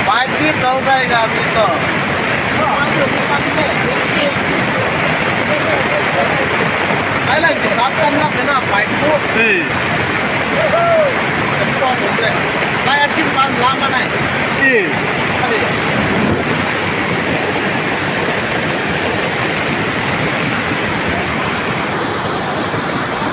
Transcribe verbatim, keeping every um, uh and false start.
पाइप भी गल जाएगा अभी तो। नहीं, नहीं, साफ करना है ना पाइप को। Hmm. Kaya tin pan lama na. Hmm.